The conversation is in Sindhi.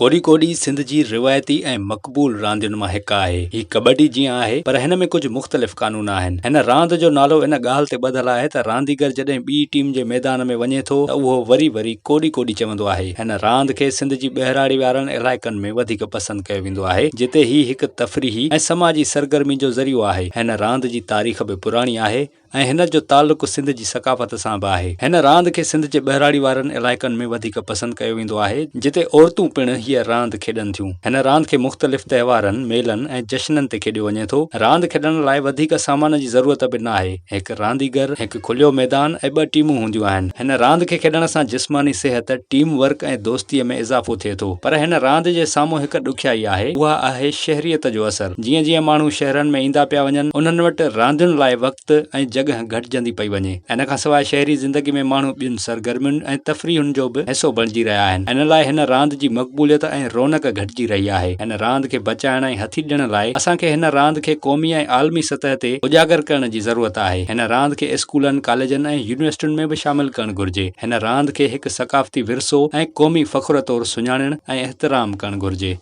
ڪوڏي ڪوڏي سنڌ جي روايتي ۽ مقبول راندين مان هڪ آهي. هي ڪٻڊي جيان آهي پر هن ۾ ڪجهه مختلف قانون آهن. هن راند جو نالو ان ڳالهه تي ٻڌل آهي ته رانديگر جڏهن ٻي ٽيم جي ميدان ۾ وڃي ٿو ته اهو وري وري ڪوڏي ڪوڏي چوندو آهي. هن راند کي سنڌ جي ٻهراڙي وارن علائقن ۾ وڌيڪ پسند ڪيو ويندو آهي جتي هي هڪ تفريحي ۽ سماجي سرگرمي جو ذريعو آهي. هن راند جي تاريخ به پراڻي آهي. ۽ هن جو تعلق سنڌ جي ثقافت سان به آهي. هن راند کي سنڌ جي ٻهراڙي وارن علائقن ۾ وڌيڪ پسند ڪيو ويندو آهي، جتي عورتون پڻ هيء راند کيڏن ٿيون. هن راند کي مختلف تهوارن، ميلن ۽ جشنن تي کيڏيو وڃي ٿو. راند کيڏڻ لاء وڌيڪ سامان جي ضرورت به ناهي. هڪ رانديگر، هڪ کليو ميدان ۽ ٻه ٽيمون هونديون آهن. هن راند کي کيڏڻ سان جسماني صحت، ٽيم ورڪ ۽ دوستيء ۾ اضافو ٿئي ٿو. پر هن راند جي سامهون هڪ ڏکيائي آهي، اها آهي شهريت جو اثر. جيئن جيئن ماڻهو شهرن ۾ ايندا پيا وڃن، انهن وٽ راندين لاء وقت ۽ جڳهه گهٽجندي پئي وڃي. ان کان سواء شهري زندگي ۾ ماڻهو ٻين سرگرمين ۽ تفريحن جو به حصو بڻجي رهيا آهن. ان لاء هن راند جي مقبوليت ۽ رونق گهٽجي رهي آهي. هن راند کي بچائڻ ۽ هٿي ڏيڻ لاء اسان کي هن راند کي قومي ۽ عالمي سطح تي اجاگر ڪرڻ جي ضرورت آهي. هن راند کي اسڪولن، ڪاليجن ۽ يونيورسٽين ۾ به شامل ڪرڻ گهرجي. هن راند کي هڪ ثقافتي ورثو ۽ قومي فخر طور سڃاڻڻ ۽ احترام ڪرڻ گهرجي.